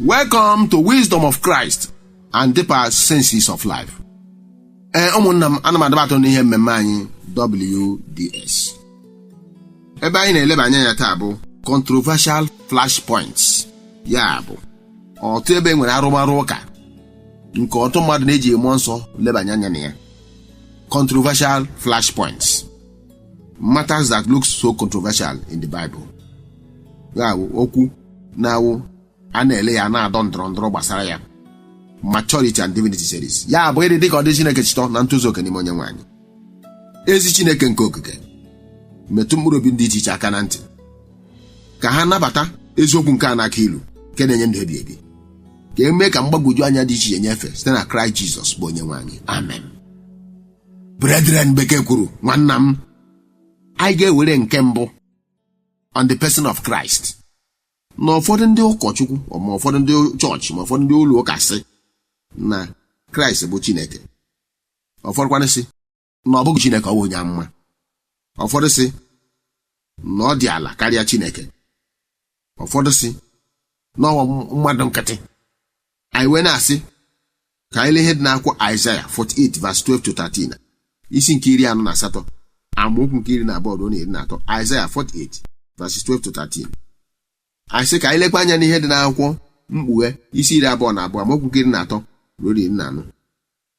Welcome to Wisdom of Christ and Deeper Senses of Life. Ee, ụmụnna m, ana m adabatụ n'ihe mmemme anyị WDS. Ebe anyị na-eleba anya ya taa bụ controversial flashpoints, ya bụ ọtụ ebe e nwere arụmarụ ụka nke ọtụ mmadụ na-eji mmụọ nsọ lebanye anya na ya. Controversial flashpoints, matters that look so controversial in the Bible, ya bụ okwu na-awụ a na-ele ya na-adọ ndọrọ ndọrọ gbasara ya. Maturity and Divinity series, ya bụ ịdị dịka ọ dị Chineke chịtọ na ntozu oke n'ime Onye nwaanyị. Ezi Chineke nke okike metụ mkpụrụ obi ndị iche iche aka na ntị ka ha nabata eziokwu nke a n'aka ilu nke na-enye ndụ ebi ebi, ka e mee ka mgbagwoju anya dị iche iche nyefee site na Kraịst Jizọs bụ Onye nwaanyị. Amen. Brethren, bekee kwuru, nwanna m, anyị ga-ewere nke mbụ on the person of Christ. Na ụfọdụ ndị ụkọchukwu, ma ụfọdụ ndị chọọchị, ma ụfọdụ ndị ụlọ ụka sị na Kraịst bụ Chineke. Ụfọdụ kwanụ sị na ọ bụghị Chineke, ọ bụ onye amụma. Ụfọdụ sị na ọ dị ala karịa Chineke. Ụfọdụ sị na ọ mmadụ nkịtị. Anyị wee na-asị ka anyị lee ihe dị n'akwụkwọ Aịzaya 48 verse 12 to 13, isi nke 48, amaokwu nke 12 ruo na 13. Aịzaya 48 verses 12 to 13. Anyị sị ka anyị lekwa anya n'ihe dị n'akwụkwọ Mkpughe, isi 22, amaokwu nke 13 ruo 14,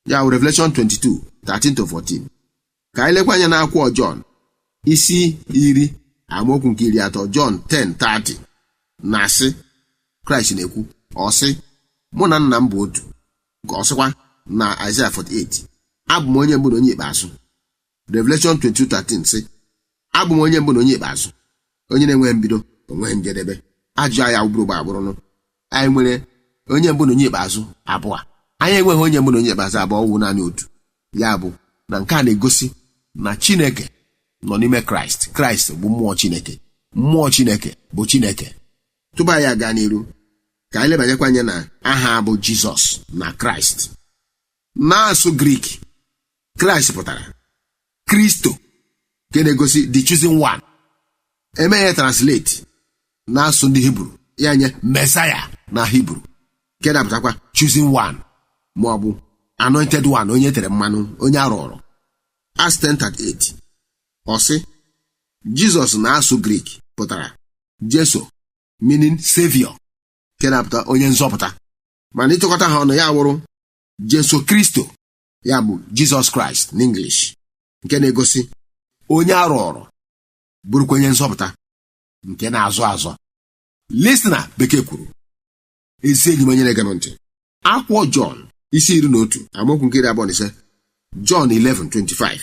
ya bụ Revelation 22 13 to 14. Ka anyị lekwa anya n'akwụkwọ Jọn, isi 10, amaokwu nke 30, Jọn 10 30, na-asị, Kraịst na-ekwu, ọ sị, "Mụ na Nna m bụ otu." Nke ọ sịkwa na Isaiah 48, "Abụ m onye mbụ na onye ikpeazụ." Revelation 22 13 sị, "Abụ m onye mbụ na onye ikpeazụ, onye na-enweghị mbido, onweghị njedebe." Ajụ anyị awụbụrụ gba agbụrụnụ, anyị nwere onye mbụ na onye ikpeazụ abụọ? Anyị enweghị onye mbụ na onye ikpeazụ abụọ, wụ naanị otu. Ya bụ na nke a na-egosi na Chineke nọ n'ime Kraịst. Kraịst bụ mmụọ Chineke, mmụọ Chineke bụ Chineke. Tupu anyị aga n'iru, ka anyị lebanyekwa anya na aha bụ Jizọs na Kraịst. N'asụ Grik, Kraịst pụtara Kristo, nke na-egosi the chosen one. Emeghe translate n'asụsụ ndị Hibru, ya nye Mesaya na Hibru, nke na-apụtakwa chosen one ma ọ bụ anointed one, onye tere mmanụ, onye arụrụ. Acts 10:38, ọ sị Jizọs na-asụ Grik pụtara Jeso, meaning savior, nke na-apụta onye nzọpụta. Mana ịtụkọta ha ọnụ, ya wụrụ Jesu Kristo, ya bụ Jizọs Kraịst n'English, nke na-egosi onye arụrụ, bụrụkwa onye nzọpụta nke na-azụ azọ. Listener, bekee kwuru, ezi enyi m, onye na-ege m ntị, akwụkwọ Jọn, isi 11, amaokwu nke 25, Jọn 11:25,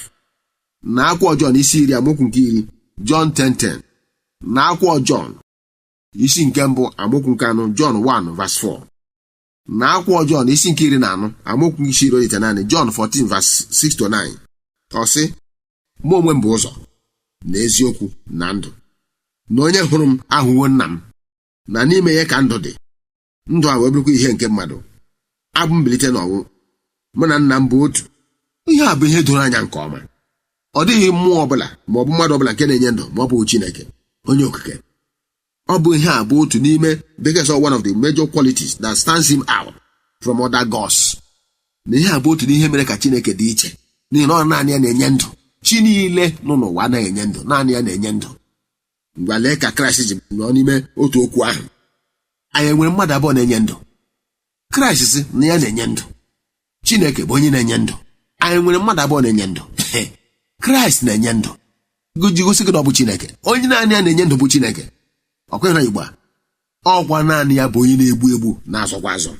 na akwụkwọ Jọn, isi 10, amaokwu nke 10, Jọn 10:10, na akwụkwọ Jọn, isi nke 1, amaokwu nke 4, Jọn 1 verse 4, na akwụkwọ Jọn, isi nke 14, amaokwu nke 69, Jọn 14 verse 6 to 9, ọ sị, "Mụ onwe m bụ ụzọ na eziokwu na ndụ, na onye hụrụ m ahụwo Nna m, na n'ime ya ka ndụ dị, ndụ a wee bụrụkwa ihe nke mmadụ. Abụ mbilite n'ọnwụ, mụ na Nna m bụ otu." Ihe a bụ ihe doro anya nke ọma. Ọ dịghị mmụọ ọbụla ma ọ bụ mmadụ ọbụla nke na-enye ndụ ma ọ bụ Chineke onye okike. Ọ bụ ihe a bụ otu n'ime, bekee sọ, one of the major qualities that stands him out from other gods. Na ihe a bụ otu n'ihe mere ka Chineke dị iche, n'ihi na ọ naanị ya na-enye ndụ. Chi niile nọ n'ụwa anaghị enye ndụ, naanị ya na-enye ndụ. Ngwa, lee ka Kraịst ji nọ n'ime otu okwu ahụ. Anyị enwere mmadụ abụọ na-enye ndụ? Kraịst sị na ya na-enye ndụ, Chineke bụ onye na-enye ndụ. Anyị nwere mmadụ abụọ na-enye ndụ? Kraịst na-enye ndụ ji gosi gị na ọ bụ Chineke. Onye naanị ya na-enye ndụ bụ Chineke. Ọ kweghị na Igbo a, ọkwa naanị ya bụ onye na-egbu egbu, na-azọkwa azọ.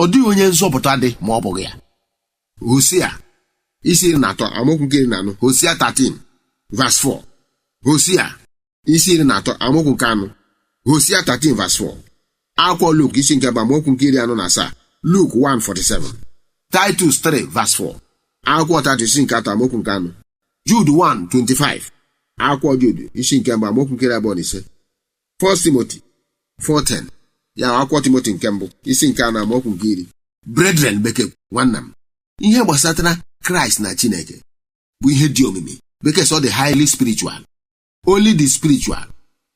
Ọ dịghị onye nzọpụta dị ma ọ bụghị ya. Hosea, isi 13, amaokwu nke 14, Hosea 13 verse 4. Hosea, isi 13, amaokwu nke 4, Hosea 13 verse 4. Akwụkwọ Luk, isi nke 2, amaokwu nke 47, Luk 1:47. Titus 3 verse 4. Akwụkwọ Titus, isi nke 3, amaokwu nke 4. Jude 1:25. Akwụkwọ Jude, isi nke 1, amaokwu nke 25. 1 Timothy 4:10, ya akwụkwọ Timothy nke 1, isi nke 4, amaokwu nke 10. Brethren, bekee, nwanna m, ihe gbasatara Kraịst na Chineke bụ ihe dị omimi. Bekee sọ, the highly spiritual. Only the spiritual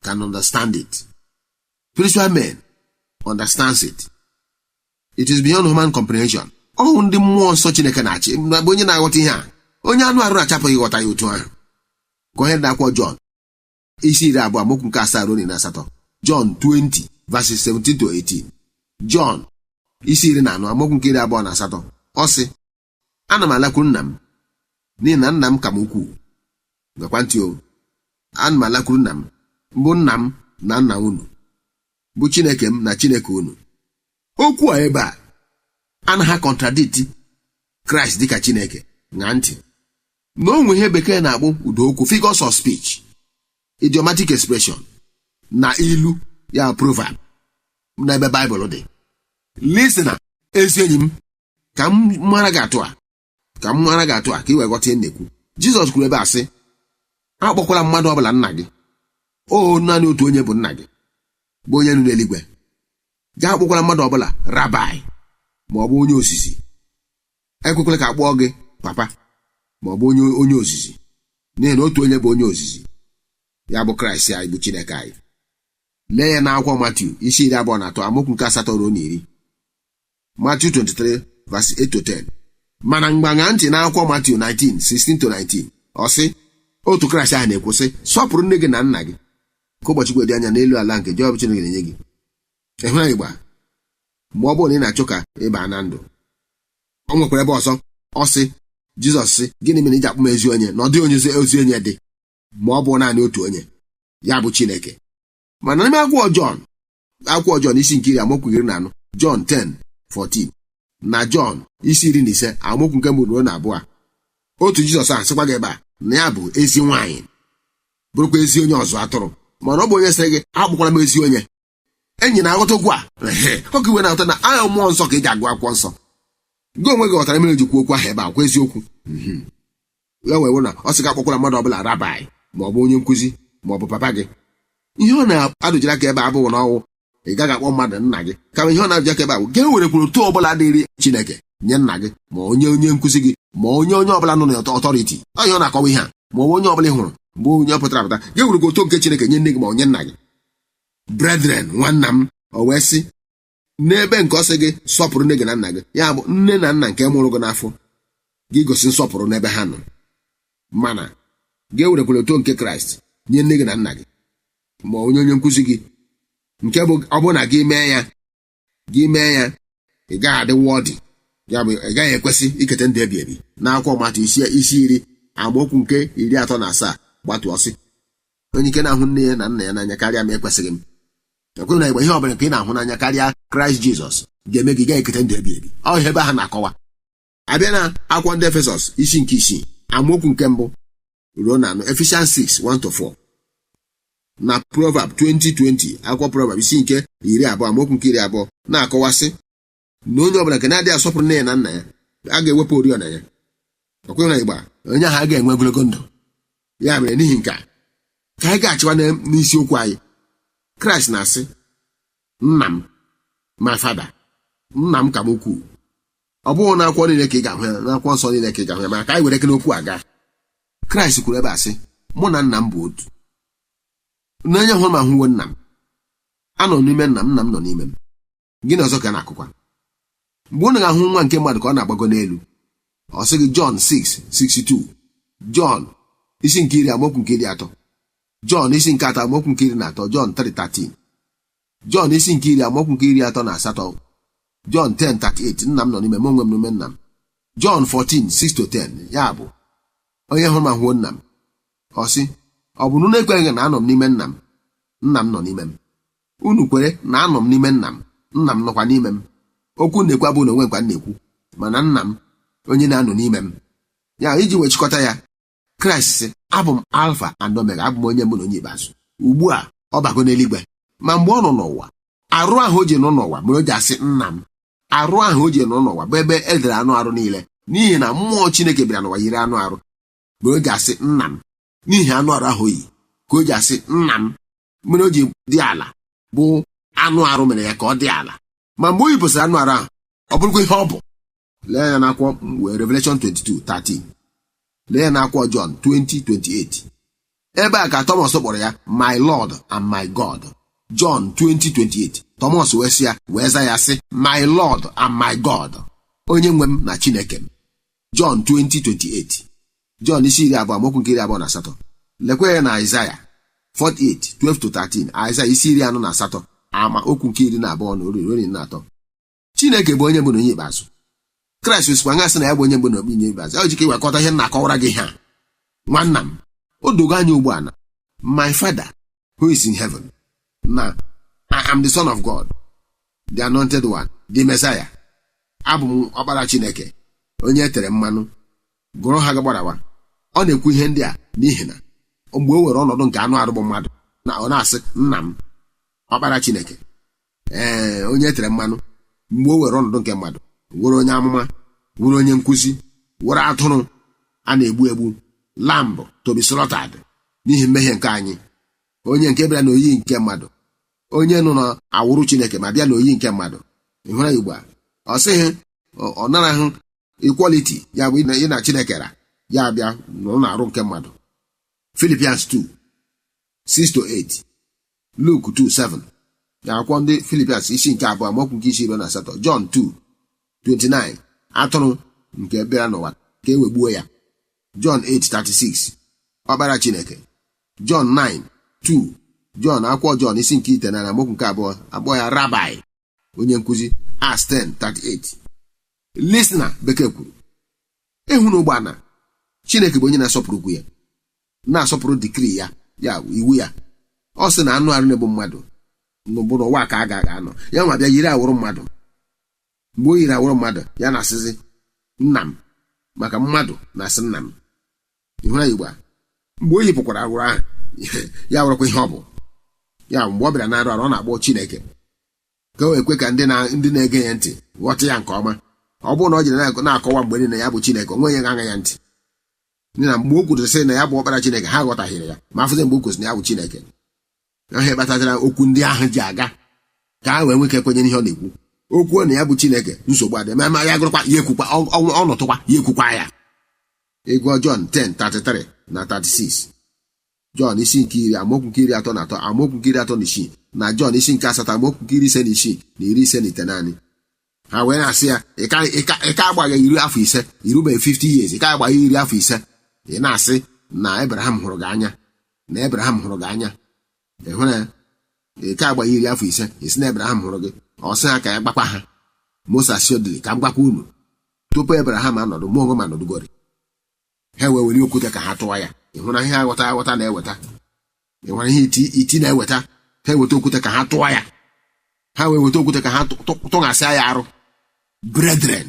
can understand it. Spiritual men understands it. It is beyond human comprehension. Ọhụ ndị mmụọ nsọ Chineke na-achị bụ onye na-aghọta ihe a. Onye anụ arụ na-achapụghị ịghọta ya otu ahụ. Ka onye na-akwọ Jọn isi 20 amaokwu nke 7 ruo 18, Jọn 20 verses 17 to 18, Jọn isi 14 amaokwu nke 28, ọ sị, "Ana m alakwuru nna m, n'ihi na nna m ka m ukwuu." Gekwa ntị o. "Ana m alakwuru nna m, bụ nna m na nna unu, bụ Chineke m na Chineke unu." Okwu a ebe a anaghị contradict Kraịst dịka Chineke. Ṅaa ntị na o nwe ihe Bekee na-akpọ ụda okwu, figures of speech, idiomatic expression na ilu ya, proverb, n'ebe Baịbụl dị. Listener, ezi enyi m, ka m mara gị atụ a, ka m mara gị atụ a, ka ị wee ghọta ihe m na-ekwu. Jizọs kwuru ebe a sị, "Akpọkwala mmadụ ọbụla nna gị." O naanị otu onye bụ nna gị, bụ onye nọ n'eluigwe. Gaa, akpọkwala mmadụ ọbụla rabbi ma ọ bụ onye ozizi. Ekwekwala ka akpọọ gị papa ma ọ bụ onye ozizi, n'ihi na otu onye bụ onye ozizi, ya bụ Kraịst anyị, bụ Chineke anyị. Lee ya n'akwụkwọ Matiu isi 23 amaokwu nke 8 ruo na 10, Matiu 23 verse 8 to 10. Mana mgbanya ntị n'akwụkwọ Matiu 19 16 to 19, ọ sị, otu Kraịst ahụ na-ekwu sị, "Sọpụrụ nne gị na nna gị, ka ụbọchị gị dị anya n'elu ala nke Jehova Chineke na-enye gị." Ịhụ ya igba mgbe ọ bụrụ na ị na-achọ ka ị baa na ndụ. Ọ nwekwara ebe ọzọ ọ sị, Jizọs sị, "Gịnị mere iji akpọ m ezi onye? Na ọ dịghị onye ezi onye dị, ma ọ bụ naanị otu onye, ya bụ Chineke." Mana n'ime akwụkwọ Jọn, akwụkwọ Jọn isi nke 10 amaokwu 14, Jọn 10 14, na Jọn isi 15 amaokwu nke 1 ruo na 2, otu Jizọs ahụ sịkwa gị ebe a na ya bụ ezi nwaanyị, bụrụkwa ezi onye ọzụ atụrụ. Mana ọ bụ onye sịrị gị, "Akpọkwara m ezi onye." Enyi na-aghọta okwu a, oge iwe na-aghọta na aha mmụọ nsọ ka eji agụ akwụkwọ nsọ. Gị onwe gị ghọtara mere ji kwuo okwu ahụ ebe a kwa eziokwu. Ya wee wụ na ọ sị gị, "Akpọkwara mmadụ ọbụla rabbi ma ọ bụ onye nkụzi ma ọ bụ papa gị." Ihe ọ na-adụjiri aka ebe abụghị na ọnwụ ị gaghị akpọ mmadụ nna gị, kama ihe ọ na-adụji aka ebe a bụ ga ewerekwuru otu ọbụla dịrị Chineke nye nna gị, ma onye nkụzi gị, ma onye ọbụla nọ na authority. Ọ ihe ọ na-akọwa ihe a, ma ọ bụ onye ọbụla ị hụrụ bụ onye pụtara apụta, ga ewerekwa otu nke Chineke nye nne gị ma onye nna gị. Brethren, nwanna m, o wee sị n'ebe nke ọ sị gị, "Sọpụrụ nne gị na nna gị," ya bụ nne na nna nke mụrụ gị n'afọ gị, gosi nsọpụrụ n'ebe ha nọ. Mana gị ewerekwara otu nke Kraịst nye nne gị na nna gị, ma onye nkụzi gị, nke bụ ọ bụrụ na gị mee ya, gị mee ya, ị gaghị adị worthy, ya bụ ị gaghị ekwesị iketa ndụ ebi ebi. N'akwụkwọ Matu isi 10 amaokwu nke 37 gbatu, ọsị, "Onye ike na-ahụ nne ya na nna ya n'anya karịa ma ekwesịghị m." Ekweghị na igbe ihe ọbụla nke ị na-ahụ n'anya karịa Kraịst Jizọs ga-eme gị gaa eketa ndụ ebi ebi. Ọ ihe ebe ahụ na-akọwa. Abịa na akwụkwọ ndị Efesọs isi nke 6 amaokwu nke 1 ruo na 4, Ephesians 6 1 to 4, na Proverb 20:20, akwụkwọ Proverb isi nke 20 amaokwu nke 20 na-akọwasị na onye ọbụla nke na-adịghị asọpụrụ nne ya na nna ya, a ga-ewepụ oriọna ya. Ọkweghị na igba onye ahụ a ga-enwe ogologo ndụ. Ya mere, n'ihi nke a, ka anyị ga-achịkwa n'isiokwu anyị. Kraịst na-asị, "Nna m, my father, nna m ka m ukwuu." Ọ bụghị n'akwụkwọ niile ka ị ga-ahụ ya, n'akwụkwọ nsọ niile ka ị ga-ahụ ya, mana ka anyị were kene okwu aga. Kraịst kwuru ebe a sị, "Mụ na nna m bụ otu. Na onye hụrụ m ahụwo nna m. Anọ m n'ime nna m, nna m nọ n'ime m." Gịnị ọzọ ka a na-akụkwa? Mgbe unu ga-ahụ nwa nke mmadụ ka ọ na-agbago n'elu, ọ sị gị, Jọn 6:62, Jọn isi nke 10 amaokwu nke 30, Jọn isi nke 3 amaokwu nke 13, Jọn 3:13, Jọn isi nke 10 amaokwu nke 38, Jọn 10:38, "Nna m nọ n'ime m, onwe m n'ime nna m." Jọn 14:6 to 10, ya bụ onye hụrụ m ahụwo nna m. Ọ sị, "Ọ bụ na unu ekweghị na anọ m n'ime nna m, nna m nọ n'ime m? Unu kwere na anọ m n'ime nna m, nna m nọkwa n'ime m. Okwu na-ekwu abụ na onwe nkwa m na-ekwu, mana nna m onye na-anọ n'ime m." Ya iji wee chịkọta ya, Kraịst sị, "Abụ m Alfa and Omega, abụ m onye mbụ na onye ikpeazụ." Ugbu a ọ bago n'eluigwe, ma mgbe ọ nọ n'ụwa, arụ ahụ o ji nọ n'ụwa mere o ji asị nna m. Arụ ahụ o ji nọ n'ụwa bụ ebe e dere anụ arụ niile, n'ihi na mmụọ Chineke bịara n'ụwa yiri anụ arụ, mere o ji asị nna m. N'ihi anụ arụ ahụ yi ka o ji asị nna m, mere o ji dị ala, bụ anụ arụ mere ya ka ọ dị ala. Ma mgbe o yipụsịrị anụ arụ ahụ, ọ bụrụkwa ihe ọ bụ. Lee ya n'akwụkwọ wee Revelation 22:13, lee ya n'akwụkwọ John 20:28. Ebe a ka Thomas kpọrọ ya "my Lord and my God". John 20:28. Thomas wee sị ya, wee za ya sị, "My Lord and my God," onye nwe m na Chineke m. John 20:28, John isi 20, amaokwu nke 28. Lekwa ya na Aịzaya 48:12-13, Aịzaya isi 48, amaokwu nke 12 na 13. Chineke bụ onye mbụ na onye ikpeazụ. Kraịst osikwa nga sị na ya bụ onye mbụ na onye ikpeazụ. Ọ jike iwekọta ihe na-akọwara gị ha, nwanna m. O dogo anya ugbu a na my Father who is in heaven, na I am the Son of God, the anointed one, the Messiah. Abụ m ọkpara Chineke, onye e tere mmanụ. Gụrụ ha gbarawa. Ọ na-ekwu ihe ndị a n'ihi na mgbe o were ọnọdụ nke anụ arụ bụ mmadụ, na ọ na-asị nna m, ọkpara Chineke, ee, onye e tere mmanụ. Mgbe o were ọnọdụ nke mmadụ, were onye amụma, were onye nkụzi, were atụrụ a na-egbu egbu, lamb to be slaughtered n'ihi mmehie nke anyị, onye nke bịara n'oyi nke mmadụ, onye nọ n'awụrụ Chineke ma bịa n'oyi nke mmadụ. Ị hụra ya ugbu a? Ọ sịghị ọ narahụ equality ya bụ ị na Chineke ra ya bịa nọrọ na-arụ nke mmadụ. Philippians 2 6 to 8, Luke 2 7, na akwụkwọ ndị Philippians isi nke 2, amaokwu nke 18, John 2 29, atụrụ nke bịara n'ụwa ka e wegbuo ya. John 8 36, ọkpara Chineke. John 9 2, John, akwụkwọ John isi nke 9, amaokwu nke 2, akpọ ya Rabbi, onye nkụzi. Acts 10 38. Listener, bekee kwuru ịhụ na ụgbọala Chineke bụ onye na-asọpụrụ okwu ya, na-asọpụrụ decree ya, ya iwu ya. Ọ sị na anụ arụ na-egbu mmadụ n'ụbụ n'ụwa ka a ga anọ ya nwa bịa yiri awụrụ mmadụ. Mgbe o yiri awụrụ mmadụ, ya na-asịzi nna m, maka mmadụ na-asị nna m. Ịhụra ya ugbu a? Mgbe o yipụkwara awụrụ ahụ, ya wụrụkwa ihe ọ bụ ya. Mgbe ọ bịara na-arụ arụ, ọ na-akpọ Chineke ka o wee kwe ka ndị na-ege ya ntị ghọta ya nke ọma. Ọ bụrụ na ọ jiri na-akọwa mgbe niile ya bụ Chineke, onwe ya ga-aṅa ya ntị. N'ihi na mgbe o kwuru sị na ya bụ ọkpara Chineke, ha ghọtaghịrị ya. Ma afụzi mgbe o kwesịrị na ya bụ Chineke ahụ, kpatachara okwu ndị ahụ ji aga ka ha wee nwee ike kwenye n'ihe ọ na-ekwu. Okwu na ya bụ Chineke, nsogbu adị. Ma ya gụrụkwa ya, ekwukwa ọnọtụkwa ya, ekwukwa ya. Ịgụọ John 10:33 na 36, John isi nke 10, amaokwu nke 33, amaokwu nke 36, na John isi nke 8, amaokwu nke 56 na 59. Ha wee na-asị ya, ị ka agbaghị 50, irubeghị 50 years, ị ka agbaghị 50, ị na-asị na Abraham hụrụ gị anya, na Abraham hụrụ gị anya. Ị hụrụ ya? Ị ka agbaghị 50, ị sị na Abraham hụrụ gị. Ọ sị ha ka ya gbakwa ha, "Most assuredly, ka m gwakwa unu, tupu Abraham anọdụ, mụ onwe m anọdụgori." Ha wee were okwute ka ha tụọ ya. Ị hụrụ ihe aghọta aghọta na-eweta? Ị hụrụ ihe iti iti na-eweta? Ha eweta okwute ka ha tụọ ya. Ha wee weta okwute ka ha tụghasịa ya arụ. Brethren,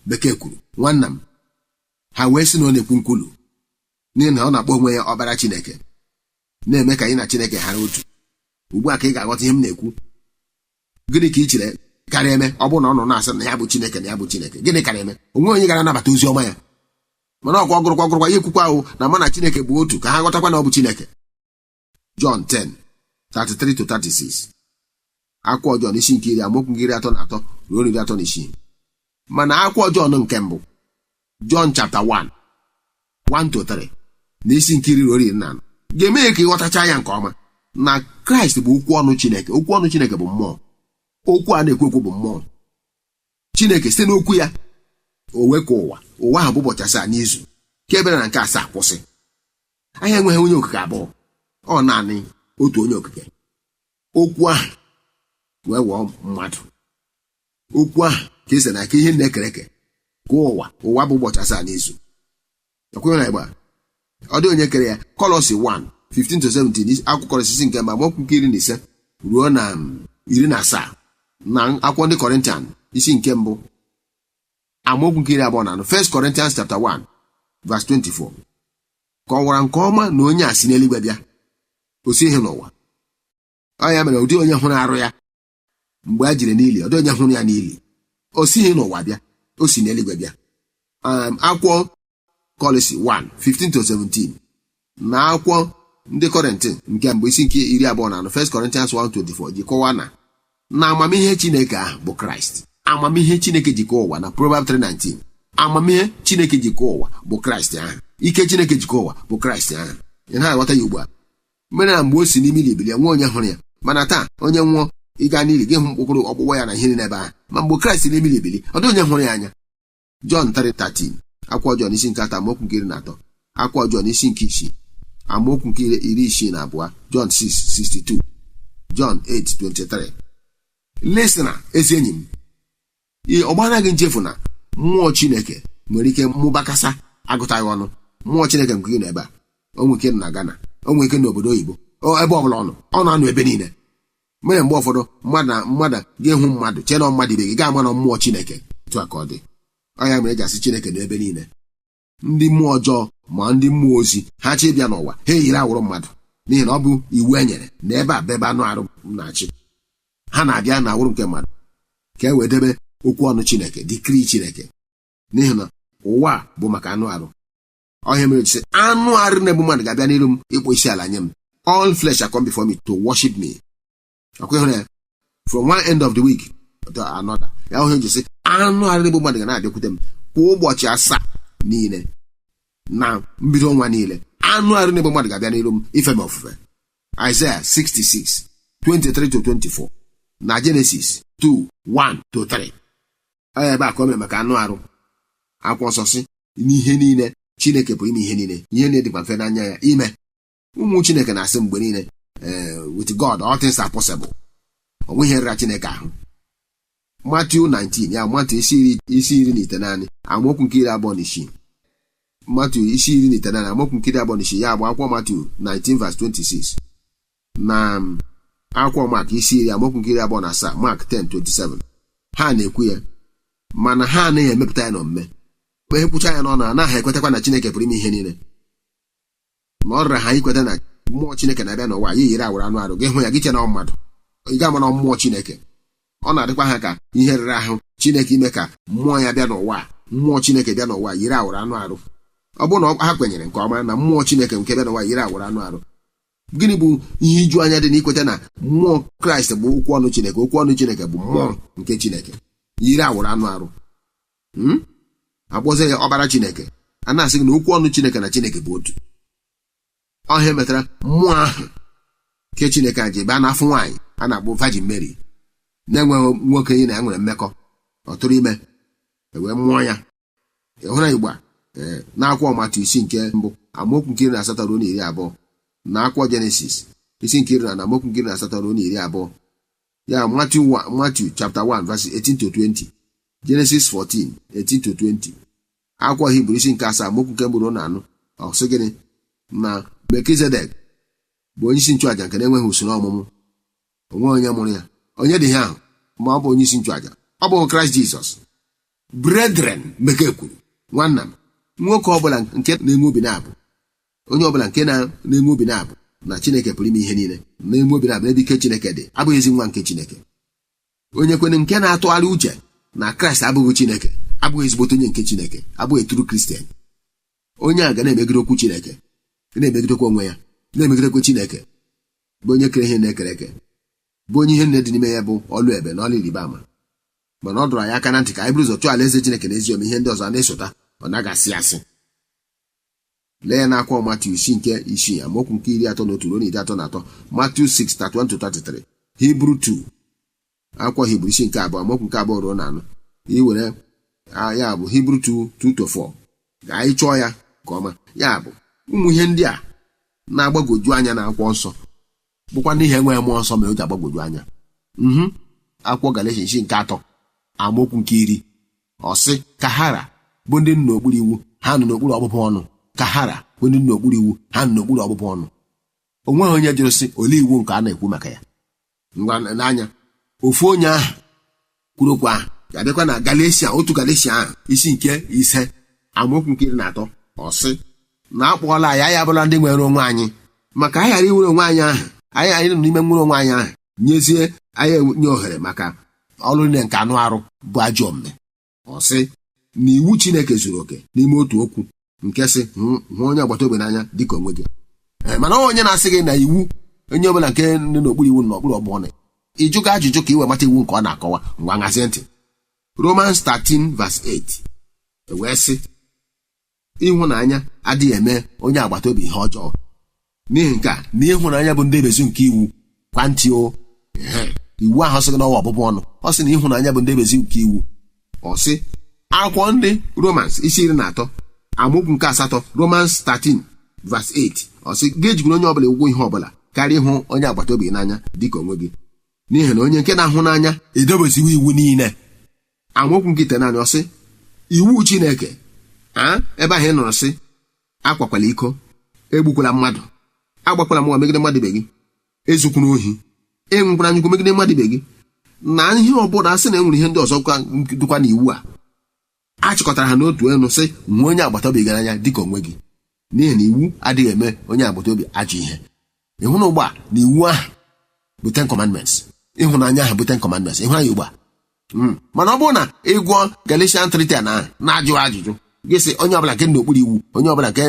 bekee kwuru, nwanna m, ha wee sị na ọ na-ekwu nkwulu, n'ihi na ọ na-akpọ onwe ya ọkpara Chineke, na-eme ka anyị na Chineke ghara otu. Ugbu a ka ị ga-aghọta ihe m na-ekwu. Gịnị ka ị chere karịa eme ọ bụrụ na ọ nọ na-asị na ya bụ Chineke, na ya bụ Chineke? Gịnị karịa eme? Onwe onye gara anabata ozi ọma ya. Mana ọkwa ọgụrụkwa ọgụrụkwa ya, ekwukwa ahụ na ma na Chineke bụ otu, ka ha ghọtakwa na ọ bụ Chineke. John 10 33 to 36, akwụkwọ Jọn isi nke 10, amaokwu nke 33 ruo 36. Mana akwụkwọ Jọn nke mbụ, John chapter 1, 1 to 3, na isi nke 10 ruo 14, ga-eme ka ịghọtacha ya nke ọma na Kraịst bụ okwu ọnụ Chineke. Okwu ọnụ Chineke bụ mmụọ. Okwu a na-ekwu ekwu bụ mmụọ Chineke. Site n'okwu ya o wee ka ụwa. Ụwa ahụ bụ ụbọchị 7 n'izu ka ebere na nke asaa kwụsị. Anyị enweghị onye okike abụọ, ọ naanị otu onye okike. Okwu ahụ wee ghọọ mmadụ. Okwu ahụ ka esi na aka ihe na-ekere eke ka ụwa. Ụwa bụ ụbọchị 7 n'izu. Ekweghị na igba ọ dị onye kere ya. Kọlọsi 1 15 to 17, akwụkwọ Kọlọsi isi nke mbụ, amaokwu nke 15 ruo na 17, na akwụkwọ ndị Kọrịntian isi nke mbụ, amaokwu nke 24, 1 Corinthians chapter 1 verse 24, kọwara nke ọma na onye a si n'eluigwe bịa, o si ihe n'ụwa. Ọ ya mere ụdị onye hụrụ arụ ya mgbe a jiri n'ili, ọ dị onye hụrụ ya n'ili. O sighi n'ụwa bịa, o si n'eluigwe bịa. Akwụkwọ Kọlọsi 1 15 to 17 na akwụkwọ ndị Kọrịntị nke mbụ isi nke 24, 1 Corinthians 1:24, ji kọwaa na amamihe Chineke ahụ bụ Kraịst. Amamihe Chineke jikọọ ụwa na Proverbs 3:19. Amamihe Chineke jikọọ ụwa bụ Kraịst ahụ. Ike Chineke jikọọ ụwa bụ Kraịst ahụ. Ị na-aghọta ya ugbu a? Mere na mgbe o si n'ime ili bilie, nwa onye hụrụ ya. Mana taa, onye nwụọ, ịga n'ili, gị hụ mkpụkụrụ ọkpụkpọ ya na ihe niile ebe ahụ. Ma mgbe Kraịst na-ebili ebili, ọ dịghị onye hụrụ ya anya. Jọn 3:13, akwụkwọ Jọn isi nke 3, amaokwu nke 13, akwụkwọ Jọn isi nke 6, amaokwu nke 62, Jọn 6:62, Jọn 8:23. Listener, ezi enyi m, ọ gbara gị nchefu na mmụọ Chineke nwere ike mụbakasa agụtaghị ọnụ. Mmụọ Chineke nke gị nọ ebe a, o nwere ike nọ na Ghana, o nwere ike n'obodo oyibo, ebe ọbụla ọ nọ, ọ na-anọ ebe niile. Mere mgbe ụfọdụ mmadụ na mmadụ ga-ehụ mmadụ, chee na mmadụ ibe gị, ga-ama na mmụọ Chineke. Otu a ka ọ dị. Ọ ya mere eji asị Chineke nọ ebe niile. Ndị mmụọ ọjọọ ma ndị mmụọ ozi ha chi bịa n'ụwa, ha eyiri awụrụ mmadụ, n'ihi na ọ bụ iwu e nyere na ebe a bụ ebe anụ arụ na-achị. Ha na-abịa na awụrụ nke mmadụ ka e wee debe okwu ọnụ Chineke, decree Chineke, n'ihi na ụwa a bụ maka anụ arụ. Ọhịa mere sị anụ arụ na-egbu mmadụ ga-abịa n'iru m ịkpọ isi ala nye m. All flesh shall come before me to worship me. Ọkwa ịhụrụ ya, from one end of the week to another. Ya ọhịa ji sị anụ arụ na-egbu mmadụ ga na-abịakwute m kwa ụbọchị 7 niile na mbido ọnwa niile. Anụ arụ na-egbu mmadụ ga-abịa n'iru m ife m ofufe. Isaiah 66 23 to 24 na Genesis 2 1 to 3. Ọ ya ebe a ka o mere maka anụ arụ. Akwụkwọ nsọ sị n'ihe niile Chineke pụrụ ime ihe niile, ihe niile dịkwa mfe n'anya ya ime. Ụmụ Chineke na-asị mgbe niile, "With God all things are possible." Ọ nweghị ihe rịra Chineke ahụ. Matthew 19, ya Matthew isi 19, amaokwu nke 26. Matthew isi 19, amaokwu nke 26, ya bụ akwụkwọ Matthew 19 verse 26, na akwụkwọ Mark isi 10, amaokwu nke 27, Mark 10:27. Ha na-ekwu ya, mana ha anaghị emepụta ya n'omume. Ma ekwucha ya n'ọnụ, anaghị ekwetakwa na Chineke pụrụ ime ihe niile. Ma ọ rịra ha ikweta na mmụọ Chineke na-abịa n'ụwa ya yiri awụrụ anụ arụ, gị hụ ya, gị che na mmadụ, ị ga-ama na mmụọ Chineke. Ọ na-adịkwa ha ka ihe rere ahụ Chineke ime ka mmụọ ya bịa n'ụwa, mmụọ Chineke bịa n'ụwa yiri awụrụ anụ arụ. Ọ bụrụ na ha kwenyere nke ọma na mmụọ Chineke nke bịa n'ụwa yiri awụrụ anụ arụ, gịnị bụ ihe iju anya dị n'ikweta na mmụọ Kraịst bụ okwu ọnụ Chineke, okwu ọnụ Chineke bụ mmụọ nke Chineke yiri awụrụ anụ arụ, akpọzie ya ọkpara Chineke? A na-asị gị na okwu ọnụ Chineke na Chineke bụ otu. Ọhịa metara mmụọ ahụ nke Chineke a ji baa n'afọ nwaanyị a na-akpọ Virgin Mary, na-enweghị nwoke yi na ya nwere mmekọ, ọ tụrụ ime, ewee mụọ ya. Ịhụra Igbo a n'akwụkwọ Matiu isi nke 1, amaokwu nke 18 ruo na 20, na akwụkwọ Jenesis isi nke 14, amaokwu nke 18 ruo na 20. Ya Matthew chapter 1 verse 18 to 20, Genesis 14 18 to 20, akwụkwọ Hibru isi nke 7, amaokwu nke 1 ruo na 4. Ọ sị gịnị? Na Melkizedek bụ onye isi nchụaja nke na-enweghị usoro ọmụmụ, onwe onye mụrụ ya. Onye dị ihe ahụ ma ọ bụ onye isi nchụaja? Ọ bụ Kraịst Jizọs. Brethren, bekee kwuru, nwanna m nwoke ọbụla nke na-enwe obi na-abụ, onye ọbụla nke na-enwe obi na-abụ na Chineke pụrụ ime ihe niile, na-enwe obi na-abụ n'ebe ike Chineke dị, abụghị ezi nwa nke Chineke. Onye kwene nke na-atụgharị uche na Kraịst abụghị Chineke abụghị ezigbote onye nke Chineke, abụghị true Christian. Onye a ga na-emegide okwu Chineke, na-emegidekwa onwe ya, na-emegidekwa Chineke, bụ onye kere ihe na-ekere eke, bụ onye ihe nne dị n'ime ya bụ ọlụ ebe na ọlụ ịrịba ama. Mana ọ dọrọ anyị aka na ntị ka anyị buru ụzọ chụọ alaeze Chineke na ezi omume, ihe ndị ọzọ a na-esota. Ọ naghị asị asị. Lee ya n'akwụkwọ Matiu isi nke 6, amaokwu nke 31 ruo na 33, Matiu 6 31 to 33, Hibru 2, akwụkwọ Hibru isi nke 2, amaokwu nke 2 ruo na 4. Iwere ya bụ Hibru 2 2 to 4, ka anyị chọọ ya nke ọma. Ya bụ ụmụ ihe ndị a na-agbagwoju anya na akwụkwọ nsọ, bụkwa n'ihi enweghị mmụọ nsọ mere o ji agbagwoju anya. Akwụkwọ Galatians isi nke 3, amaokwu nke 10, ọ sị ka hara bụ ndị nọ n'okpuru iwu, ha nọ n'okpuru ọbụbụ ọnụ. Ka hara bụ ndị nọ n'okpuru iwu, ha nọ n'okpuru ọbụbụ ọnụ. O nweghị onye jụrụ sị olee iwu nke a na-ekwu maka ya. Ngwa n'anya, ofu onye ahụ kwuru okwu ahụ ga-abịakwa na Galesia, otu Galesia ahụ, isi nke 5, amaokwu nke 13, ọ sị na akpọọla anyị, anyị abụla ndị nwere onwe anyị, maka anyị ghara inwere onwe anyị ahụ, anyị nọ n'ime nwere onwe anyị ahụ, nyezie anyị nye ohere maka ọrụ niile nke anụ arụ bụ ajọ omume. Ọ sị na iwu Chineke zuru oke n'ime otu okwu nke sị hụ onye agbata obi n'anya dịka onwe gị. Mana onye na-asị gị na iwu onye ọbụla nke dị n'okpuru iwu n'okpuru ọbụ ọnụ, ịjụga ajụjụ ka ị wee mata iwu nke ọ na-akọwa. Ngwa, ṅazie ntị. Romans 13 verse 8 wee sị ịhụnanya adịghị eme onye agbata obi ihe ọjọọ, n'ihi nke a na ịhụnanya bụ ndebezu nke iwu. Kwa ntị o. Ehe. Iwu ahụ sị gị n'ọwa ọbụbụ ọnụ, ọ sị na ịhụnanya bụ ndebezi nke iwu. Ọ sị akwụkwọ ndị Romans isi 13 amaokwu nke 8, Romans 13 verse 8, ọ sị gị ejikwara onye ọbụla ụgwọ ihe ọbụla karịa ịhụ onye agbata obi gị n'anya dịka onwe gị, n'ihi na onye nke na-ahụ n'anya edobeziwo iwu niile. Amaokwu nke 9, ọ sị iwu Chineke a ebe ahụ ị nọrọ sị akwakwala iko, egbukwala mmadụ, agbakwala mụwa megide mmadụ ibe gị, ezukwuna ohi, enwekwara anyukwu megide mmadụ ibe gị, na ihe ọbụla asị na enwere ihe ndị ọzọ dịkwa n'iwu a, a chịkọtara ha n'otu elu sị nwee onye agbata obi gị n'anya dịka onwe gị, n'ihi na iwu adịghị eme onye agbata obi ajọ ihe. Ịhụ na ugbu a na iwu ahụ bụ Ten Commandments, ịhụnanya ahụ bụ Ten Commandments. Ịhụ ya ugbu a. Mana ọ bụrụ na ị gụọ Galatians 3:10 ahụ na-ajụ ajụjụ gị sị onye ọbụla nke n'okpuru iwu, onye ọbụla nke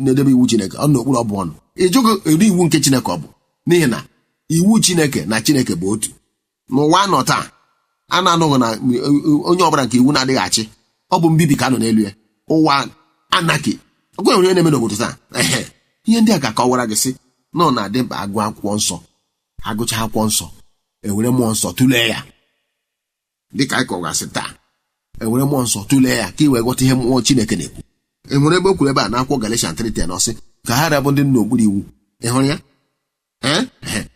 na-edebe iwu Chineke ọ n'okpuru ọbụ ọnụ, ị jụghị eri iwu nke Chineke ọ bụ, n'ihi na iwu Chineke na Chineke bụ otu. N'ụwa nọ taa a na-anụghị na onye ọbụla nke iwu na-adịghị achị, ọ bụ mbibi ka nọ n'elu ya. Ụwa anaki ọkwa nwere onye na-eme n'obodo taa. Ehe, ihe ndị a ga-akọwara gị sị na ọ na-adị mkpa agụ akwụkwọ nsọ, agụcha akwụkwọ nsọ, ewere mmụọ nsọ tụlee ya dịka anyị kọgasị taa, ewere mmụọ nsọ tụlee ya ka ị wee ghọta ihe mmụọ Chineke na-ekwu. Ị hụrụ ebe o kwuru ebe a n'akwụkwọ Galatians 3:10, ọ sị ka ha rabụ ndị n'okpuru iwu. Ị hụrụ ya? Ee,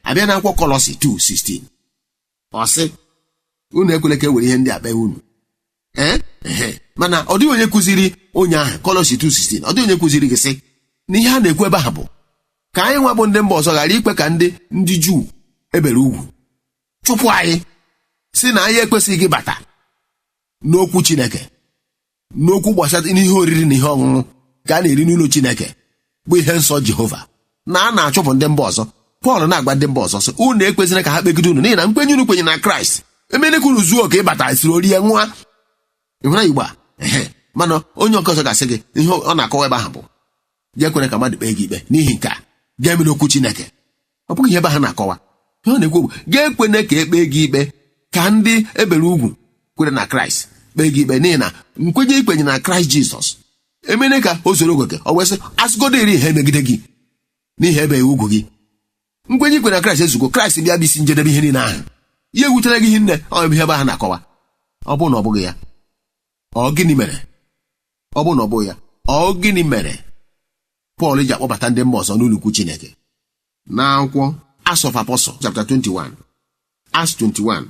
abịa n'akwụkwọ Kọlọsi 2:16, ọ sị unu ekwela ka e were ihe ndị a kpee unu. Ee, mana ọ dịghị onye kụziri onye ahụ Kọlọsi 2:16, ọ dịghị onye kụziri gị sị na ihe a na-ekwu ebe ahụ bụ ka anyị nwa bụ ndị mba ọzọ ghara ikwe ka ndị Juu ebere ugwu chụpụ anyị, si na anyị ekwesịghị bata n'okwu Chineke, n'okwu gbasara n'ihe oriri na ihe ọṅụṅụ ka a na-eri n'ụlọ Chineke bụ ihe nsọ Jehova, na a na-achụpụ ndị mba ọzọ. Pọl na-agba ndị mba ọzọ sị unu ekwesịrị ka ha kpegide unu, n'ihi na nkwenye unu kwenye na Kraịst emere ka unu zuo oke ịbata siri orie nwa. Ịhụra Igbo a? Ehe, mana onye nke ọzọ ga-asị gị ihe ọ na-akọwa ebe ahụ bụ gị ekwere ka mmadụ kpee gị ikpe n'ihi nke a ga-emere okwu Chineke. Ọ bụghị ihe ebe ha na-akọwa. Ihe ọ na-ekwu bụ ga-ekwene ka ekpee gị ikpe ka ndị ebere ugwu kwere na Kraịst kpee gị ikpe, n'ihi na nkwenye ikwenye na Kraịst Jizọs emere ka o zoro ogoke. O wee sị asịgodo iri ihe emegide gị n'ihi ebeghị ugwu gị, nkwenye ikwe na Kraịst ezugo. Kraịst bịa bụ isi njedebe ihe niile ahụ, ihe wutere gị ihe nne. Ọ bụ ihe ebe ahụ na-akọwa. Ọ bụrụ na ọ bụghị ya, ọ gịnị mere? Ọ bụrụ na ọ bụghị ya, ọ gịnị mere Pọl ji akpọbata ndị mba ọzọ n'ụlọukwu Chineke? N'akwụkwọ Acts of Apostles chapter 21, Acts 21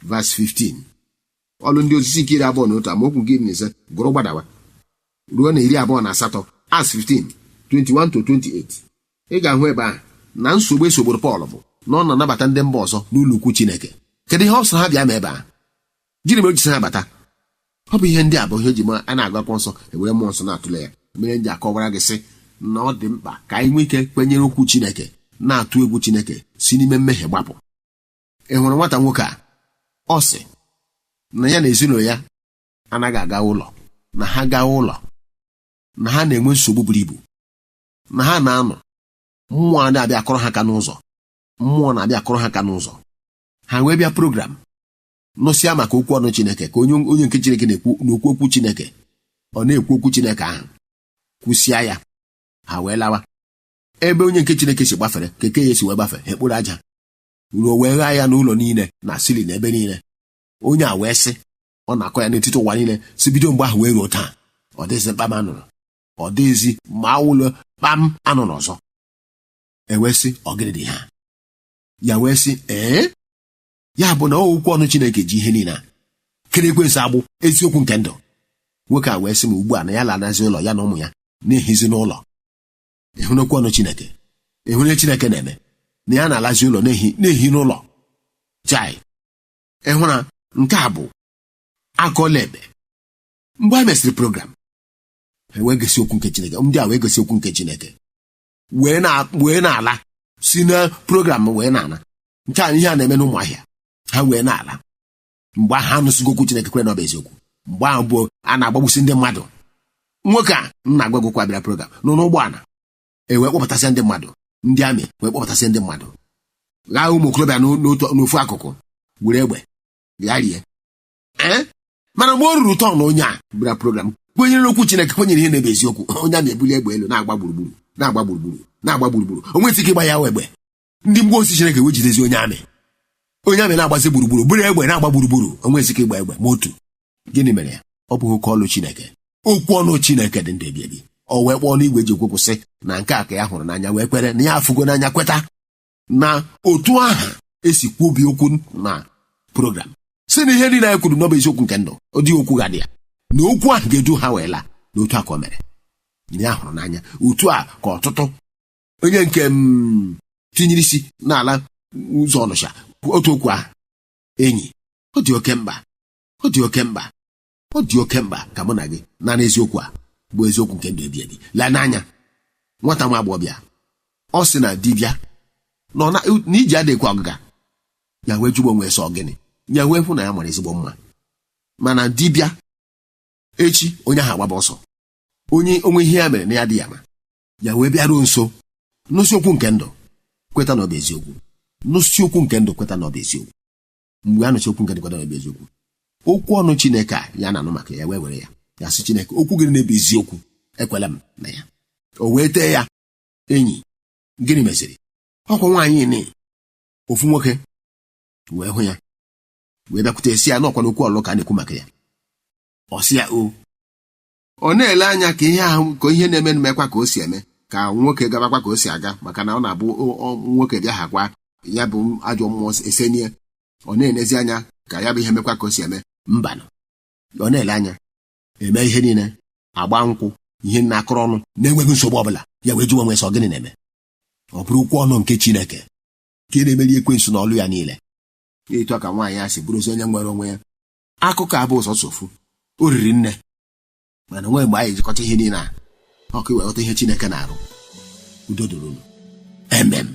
verse 15, ọlụ ndị ozizi nke 21 amaokwu nke 15 gụrụ gbadawa ruo na 28, Acts 15 21 to 28, ị ga-ahụ ebe ahụ na nsogbu esogburu Pọl bụ na ọ na-anabata ndị mba ọzọ n'ụlọ ukwu Chineke. Kedu ihe ọ sọ ha bịa ma ebe ahụ? Gịnị mere o ji sị ha bata? Ọ bụ ihe ndị a bụ ihe eji a na-agụ akwụkwọ nsọ, ewere mmụọ nsọ na-atụle ya, mere ndị akọwara gị sị na ọ dị mkpa ka anyị nwee ike kwenyere okwu Chineke, na-atụ egwu Chineke, si n'ime mmehie gbapụ. Ị hụrụ nwata nwoke a? Ọ sị na ya na ezinụlọ ya anaghị aga ụlọ, na ha gaa ụlọ na ha na-enwe nsogbu buru ibu, na ha na-anọ mmụọ na-abịa akọrọ ha aka n'ụzọ, mmụọ na-abịa akọrọ ha aka n'ụzọ. Ha wee bịa program nụsịa maka okwu ọnụ Chineke, ka onye onye nke Chineke na-ekwu n'okwu okwu Chineke, ọ na-ekwu okwu Chineke ahụ, kwụsịa ya, ha wee lawa. Ebe onye nke Chineke si gbafere keke ya esi wee gbafe ekporo aja ruo wee ghaa ya n'ụlọ niile na ceiling ebe niile. Onye a wee sị ọ na-akọ ya n'etiti ụwa niile, si bido mgbe ahụ wee ruo taa, ọ dịghịzi mkpam anụrụ, ọ dịghịzi ma awụlọ kpam anụrụ ọzọ. Ewee sị ọ gịnị dị ha? Ya wee sị ee, ya bụ na okwu ọnụ Chineke ji ihe niile a kere ekwensu agbụ eziokwu nke ndụ. Nwoke a wee sị m ugbu a na ya lanazi ụlọ, ya na ụmụ ya na-ehizi n'ụlọ. Ịhụ n'okwu ọnụ Chineke, ịhụ ihe Chineke na-eme, na ya na-alazi ụlọ na-ehi n'ụlọ chai. Ịhụ na nke a bụ akọla ebe mgbe a mesịrị program, wee gosi okwu nke Chineke, ndị a wee gosi okwu nke Chineke wee na-ala si na program wee na-ala. Nke a ihe a na-eme n'ụmụahịa, ha wee na-ala mgbe ahụ ha anụsịgo okwu Chineke, kwere na ọ bụ eziokwu. Mgbe ahụ bụ a na-agbagbusi ndị mmadụ. Nwoke a m na-agwa gị okwu abịara program nọ n'ụgbọala, e wee kpọpụtasịa ndị mmadụ, ndị amị wee kpọpụtasịa ndị mmadụ, ghaa ụmụ okorobịa n'ofu akụkụ were egbe gharie. Ee, mana mgbe o ruru turn onye a bịara program kwenyere n'okwu Chineke, kwenyere ihe na-ebe eziokwu, onye a na-ebuli egbe elu na-agba gburugburu, na-agba gburugburu, na-agba gburugburu, o nwetị ike ịgba ya egbe. Ndị mmụọ ozi Chineke wee jidezi onye amị. Onye amị na-agbazi gburugburu, bụrụ egbe na-agba gburugburu, onwe ezike ịgba egbe ma otu. Gịnị mere ya? Ọ bụghị oke ọlụ Chineke. Okwu ọnụ Chineke dị ndụ ebi ebi. O wee kpọọ n'igwe ji okwu sị na nke a ka ya hụrụ n'anya, wee kwere na ya afụgo n'anya, kweta na otu aha esi kwubi okwu na program si na ihe niile anyị kwuru n'ọbụ eziokwu nke ndụ. Ọ dịghị okwu ga-adị ya na okwu ahụ ga-edu ha wee laa. Na otu a ka o mere na ya hụrụ n'anya. Otu a ka ọtụtụ onye nke m tinyere isi n'ala ụzọ Ọnụsha, otu okwu ahụ. Enyi, ọ dị oke mkpa, ọ dị oke mkpa, ọ dị oke mkpa ka mụ na gị nara eziokwu a bụ eziokwu nke ndụ ebi ebi. Lee n'anya nwata nwa agbọghọbịa, ọ sị na dibịa nọ na iji adịghịkwa ọgịga ya, wee jụgbo onwe sọ gịnị ya, wee hụ na ya mara ezigbo mma, mana dibịa echi onye ahụ agbaba ọsọ, onye onwe ihe ya mere na ya dị ya ma ya wee bịaruo nso n'osi okwu nke ndụ, kweta na ọ bụ eziokwu. N'osi okwu nke ndụ, kweta na ọ bụ eziokwu. Mgbe a nụchi okwu nke ndụ, kweta na ọ bụ eziokwu, okwu ọnụ Chineke a ya na-anụ maka ya, wee were ya, ya sị, "Chineke, okwu gị na-ebu eziokwu, ekwela m na ya." O wee tee ya. Enyi, gịnị meziri? Ọkwa nwaanyị ni ofu nwoke wee hụ ya, wee bịakwute esi ya n'ọkwa n'okwu ọlụ ka a na-ekwu maka ya. Ọ sị ya o ọ na-ele anya ka ihe ahụ, ka ihe na-eme mmekwa ka o si eme, ka nwoke gabakwa ka o si aga, maka na ọ na-abụ nwoke bịa hakwa ya bụ ajọ mmụọ esenie. Ọ na-enezi anya ka ya bụ ihe mekwa ka o si eme. Mbanụ, ọ na-ele anya eme ihe niile, agba nkwụ, ihe na-akọrọ ọnụ na-enweghị nsogbu ọbụla. Ya wee jụọ onwe sọ gịnị na-eme. Ọ bụrụ okwu ọnụ nke Chineke nke na-emeri ekwensu na ọlụ ya niile. Etu a ka nwaanyị a si bụrụzi onye nwere onwe ya. Akụkọ abụ ụzọ sofu o riri nne, mana nwee mgbe anyị ejikọta ihe niile a ọkụ iwe ghọta ihe Chineke na-arụ. Udo dịrị unu. Emem.